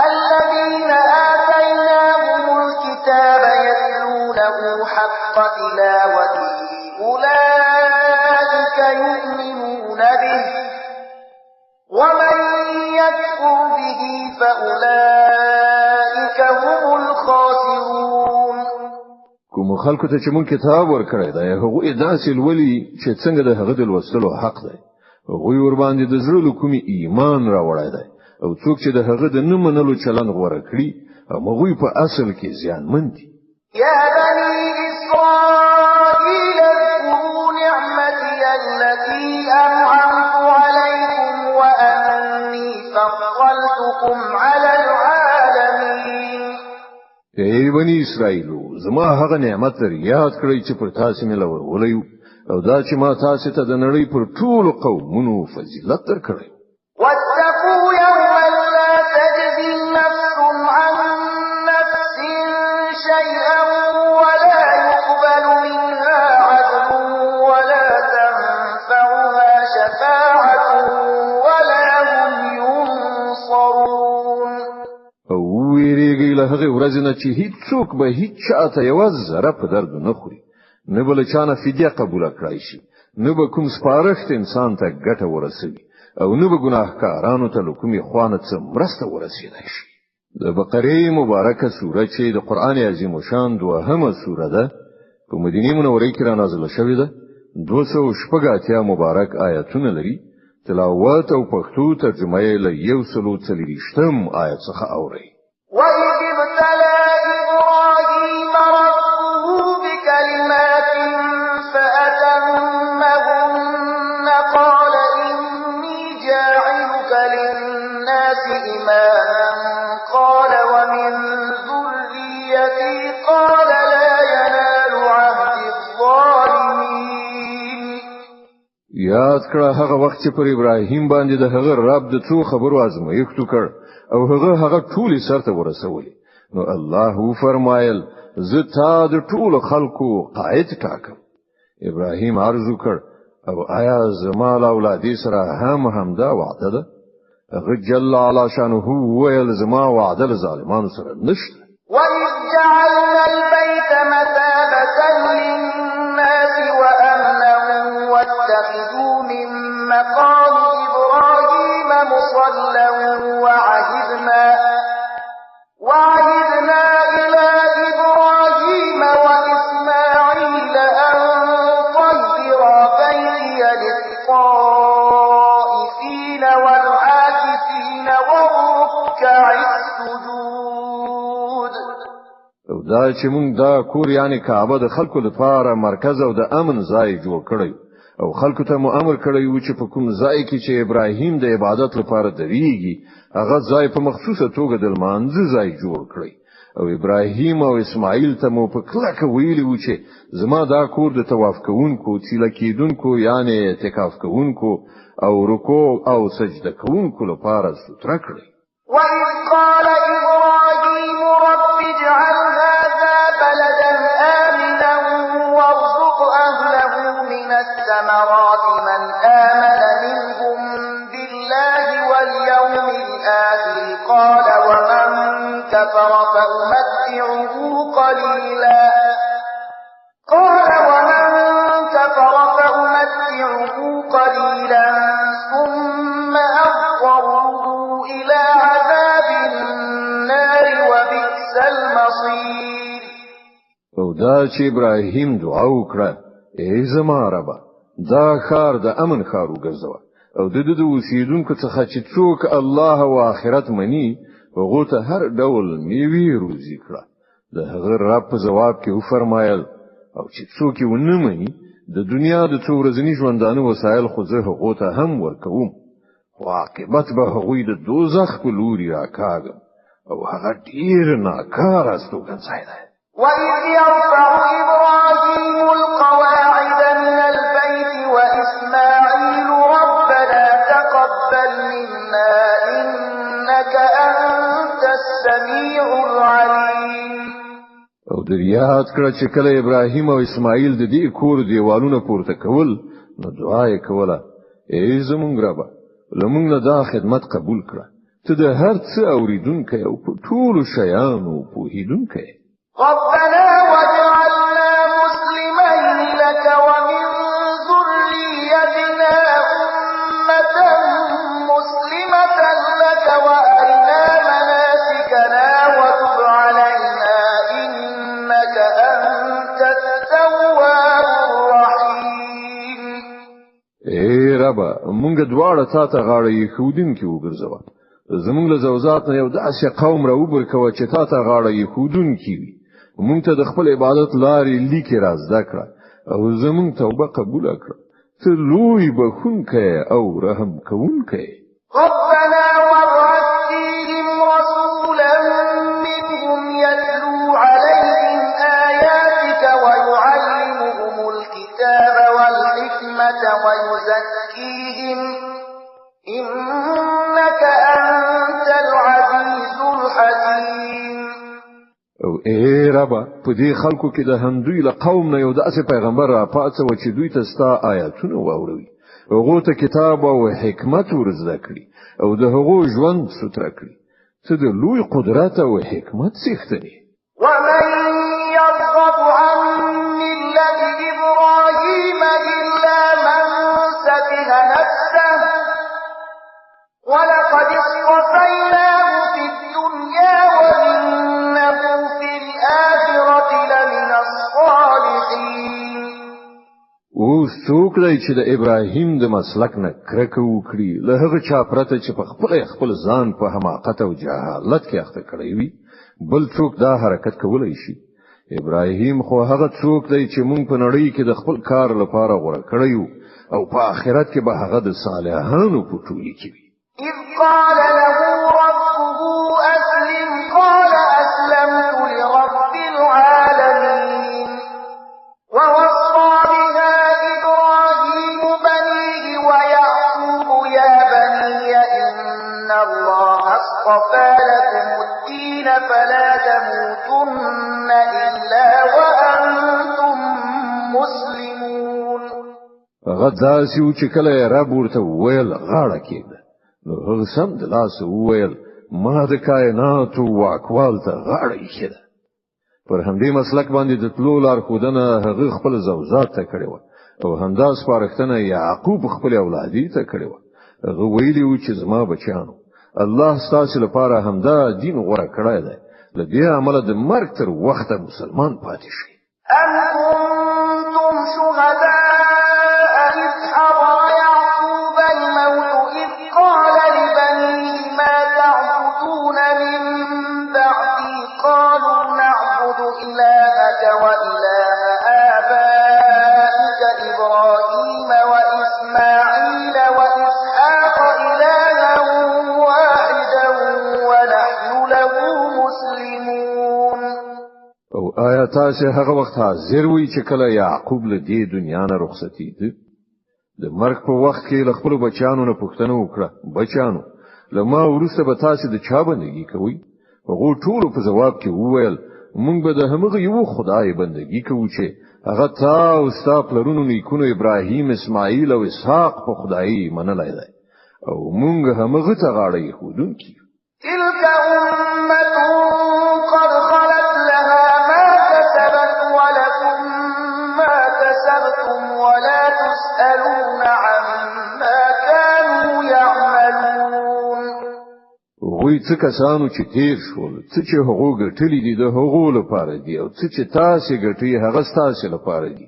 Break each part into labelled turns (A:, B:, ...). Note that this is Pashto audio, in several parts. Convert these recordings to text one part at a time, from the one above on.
A: الذين آتيناهم الكتاب يتلونه حق تلاوته أولئك يؤمنون به ومن يكفر به فأولئك هم الخاسرون.
B: کوم خلکو ته چې مونږ کتاب ورکړی دی، هغوی داسې لولي چې څنګه د هغه د لوستلو حق دی. هغوی ورباندې د زړه له کومې ایمان راوړی دی، او څوک چې د هغه د نه منلو چلند غوره کړي، هغوی په اصل کې زیانمن دي.
A: يا بني إسرائيل اذكروا نعمتي التي أنعمت عليكم وأني فضلتكم على العالمين.
B: ای بني اسرائیلو، زما هغه نعمت در یاد کړئ چې پر تاسو مې لورولی، او دا چې ما تاسو ته د نړۍ پر ټولو قومونو فضیلت درکړی.
A: واتقوا يوما لا تجزي نفس عن نفس شيئا ولا يقبل منها عدل ولا تنفعها شفاعة ولا هم ينصرون.
B: او ویریږئ له هغې ورځې نه چې هیڅوک به هیڅ چاته یوه ذره په درد نه خوري، نه به له چا نه فدیه قبوله کړای شي، نه به کوم سپارښت انسان ته ګټه ورسوي، او نه به ګناهکارانو ته له کومې خوا نه څه مرسته ورسېدای شي. د بقرې مبارکه سوره چې د قرآن عظیم شان دوهمه سوره ده، په مدینه منورې کې را نازله شوې ده. 286 مبارک آیتونه لري. تلاوت او پښتو ترجمه یې له 124 آیت څخه اورئ.
A: وإذ ابتلى إبراهيم ربه بكلمات فأتمهن قال إني جاعلك للناس إماما قال ومن ذريتي قال لا ينال عهد الظالمين.
B: یاد کړه هغه وخت چې پر ابراهیم باندې د هغه رب د څو خبرو ازمایښت وکړ او هغه هغه ټولې سرته ورسولې. نو الله وفرمایل، زه تا د ټولو خلکو قائد ټاکم. ابراهیم عرض وکړ، او آیا زما له اولادې سره هم همدا وعده ده؟ هغه جل علا شانه وویل، زما وعده له ظالمانو سره نشته.
A: وإذ جعلنا البيت مثابة للناس وأمنا واتخذوا من مقام إبراهيم مصلى وعهدنا إلى إبراهيم وإسماعيل أن طهرا بيتي للطائفين والعاكفين والركع السجود.
B: او دا چې مونږ دا کور یعنی کعبه د خلکو لپاره مرکز او د امن ځای جوړ کړی، او خلکو ته مو امر کړی و چې په کوم ځای کې چې ابراهیم د عبادت لپاره درېږي، هغه ځای په مخصوصه توګه د لمانځه ځای جوړ کړی. او ابراهیم او اسماعیل ته مو په کلکه ویلي و چې زما دا کور د طواف کوونکو، چیله کېدونکو یعنی اعتکاف کوونکو او رکوع او سجده کوونکو لپاره ستره کړئ.
A: وإذ قال إبراهيم رب اجعل هذا بلدا آمنا وارزق أهله من الثمرات من آمن منهم بالله واليوم الآخر قال ومن كفر فأمتعه قليلا قال ومن كفر فأمتعه قليلا ثم أضطره إلى عذاب النار وبئس المصير.
B: او دا چې ابراهیم دعا وکړه، ای زما ربه، دا ښار د امن ښار وګرځوه، او د ده د اوسېدونکو څخه چې څوک الله او آخرت مني، هغو ته هر ډول میوې روزي کړه. د هغه رب په ځواب کې وفرمایل، او چې څوک یې ونه مني، د دنیا د څو ورځني ژوندانه وسایل خو زه هغو ته هم ورکوم، خو عاقبت به هغوی د دوزخ په لوري راکاږم، او هغه ډېر ناکاره استوګنځای دی.
A: وإذ يرفع إبراهيم القواعد من البيت وإسماعيل ربنا تقبل منا إنك أنت السميع العليم.
B: او در یاد کړه چې کله ابراهیم او اسماعیل د دې کور دیوالونه پورته کول، نو دعا یې کوله، ای زمونږ ربه، له موږ نه دا خدمت قبول کړه، ته د هر څه اوریدونکی او په ټولو شیانو پوهیدونکی.
A: ربنا واجعلنا مسلمين لك ومن ذريتنا أمة مسلمة لك وأرنا مناسكنا وتب علينا إنك أنت التواب الرحيم.
B: ای ربه، مونږ دواړه تا ته غاړه ایښودونکي وګرځوه. زمونږ له زوزات نه یو داسې قوم را وبرکوه چې تا ته غاړه ایښودونکي وي. مونږ ته د خپل عبادت لارې لیکې را زده کړه او زمونږ توبه قبوله کړه. ته لوی بخښونکی او رحم کوونکی.
A: ربنا وابعث فيهم رسولا منهم يتلو عليهم آياتك ويعلمهم الكتاب والحكمة ويزكيهم إنك أنت العزيز الحكيم.
B: او ای ربه، په دې خلکو کې د همدوی له قوم نه یو داسې پیغمبر را پاڅوه چې دوی ته ستا آیاتونه واوروي، هغو ته کتاب او حکمت ورزده کړي او د هغو ژوند سوتره کړي. ته د لوی قدرت او حکمت څښتن یې.
A: ومن يرغب عن ملة إبراهيم إلا من سفه نفسه ولقد اصطفيناه في الدنيا وإنه في الآخرة لمن الصالحين.
B: اوس څوک دی چې د ابراهیم د مسلک نه کرکه وکړي، له هغه چا پرته چې په خپله خپل ځان په حماقت او جهالت کې اخته کړی وي؟ بل څوک دا حرکت کولی شي؟ ابراهیم خو هغه څوک دی چې مونږ په نړۍ کې د خپل کار لپاره غوره کړی یو او په آخرت کې به هغه د صالحانو په ټولي کې وي.
A: إذ قال له ربه أسلم قال أسلمت لرب العالمين. ووصى بها إبراهيم بنيه ويعقوب يا بني إن الله اصطفى لكم الدين فلا تموتن إلا وأنتم مسلمون.
B: هغه داسې و چې کله یې رب ورته وویل غاړه کېږده، نو هغه سمدلاسه وویل ما د کائناتو واکوال ته غاړه ایښې ده. پر همدې مسلک باندې د تلو لارښودنه هغه خپل زوزات ته کړې وه او همدا سپارښتنه یعقوب خپل اولادې ته کړې وه. هغه ویلي و چې زما بچیانو، الله ستاسو لپاره همدا دین غوره کړی دی، له دې امله د مرګ تر وخته مسلمان پاتې شئ.
A: أم كنتم شهداء إذ حضر يعقوب الموت إذ قال لبنيه ما تعبدون من بعدي قالوا نعبد إلهك وإله آبائك إبراهيم وإسماعيل وإسحاق إلها واحدا ونحن له مسلمون.
B: او آیا تاسو هغه وخت حاضر وئ چې کله یعقوب له دې دنیا نه رخصتېده؟ د مرګ په وخت کې له خپلو بچیانو نه پوښتنه وکړه، بچیانو، له ما وروسته به تاسو د چا بندګي کوئ؟ هغو ټولو په ځواب کې وویل مونږ به د همغه یو خدای بندګي کوو چې هغه تا او ستا پلرونو نیکونو ابراهیم، اسماعیل او اسحاق په خدایي منلی دی او مونږ همغه ته غاړه ایښودونکي یو.
A: تلك أمة قد خلت لها ما كسبت ولكم ما كسبتم ولا تسألون عما كانوا يعملون.
B: هغوی څه کسانو چې تیر شول، څه چې هغو ګټلي دي د هغو لپاره دي او څه چې تاسې ګټئ هغه ستاسې لپاره دي.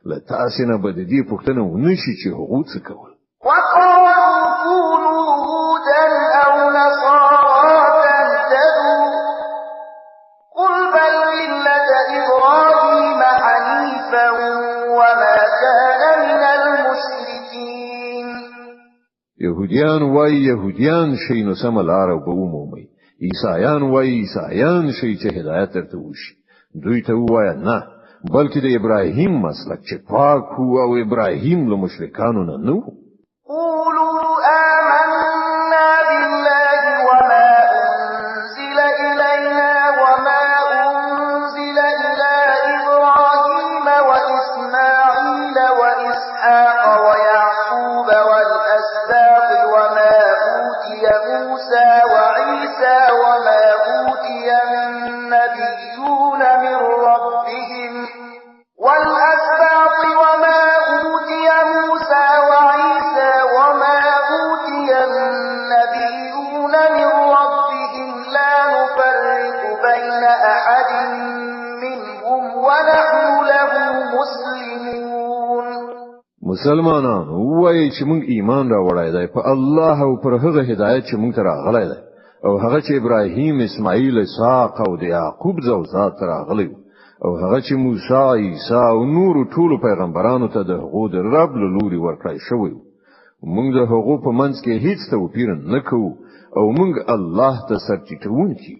B: له تاسې نه به د دې پوښتنه ونه شي چې هغو څه کول.
A: وقالوا كونوا هودا أو نصارى تهتدوا قل بل ملة إبراهيم حنيفا وما كان من المشركين.
B: يهوديان وایي يهوديان شئ نو سمه لاره به ومومئ، عیسایان وایي عیسایان شئ چې هدایت درته وشي. دوی ته ووایه نه، بلکې د ابراهیم مسلک چې پاک وو او ابراهیم له مشرکانو نه نه وو.
A: قولوا آمنا بالله وما أنزل إلينا وما أنزل إلى إبراهيم وإسماعيل وإسحاق ويعقوب والأسباط وما أوتي موسى وعيسى
B: مسلمانان وایي چې موږ ایمان راوړی دی په الله او پر هغه هدایت چې موږ ته راغلی دی او هغه چې ابراهیم، اسماعیل، اسحاق او د یعقوب زوزات ته راغلی او هغه چې موسی، عیسی او نورو ټولو پیغمبرانو ته د هغو د رب له لوري ورکړی شوی. موږ د هغو په منځ کې هیڅ توپیر نه کوو او موږ الله ته سرټیټونکي.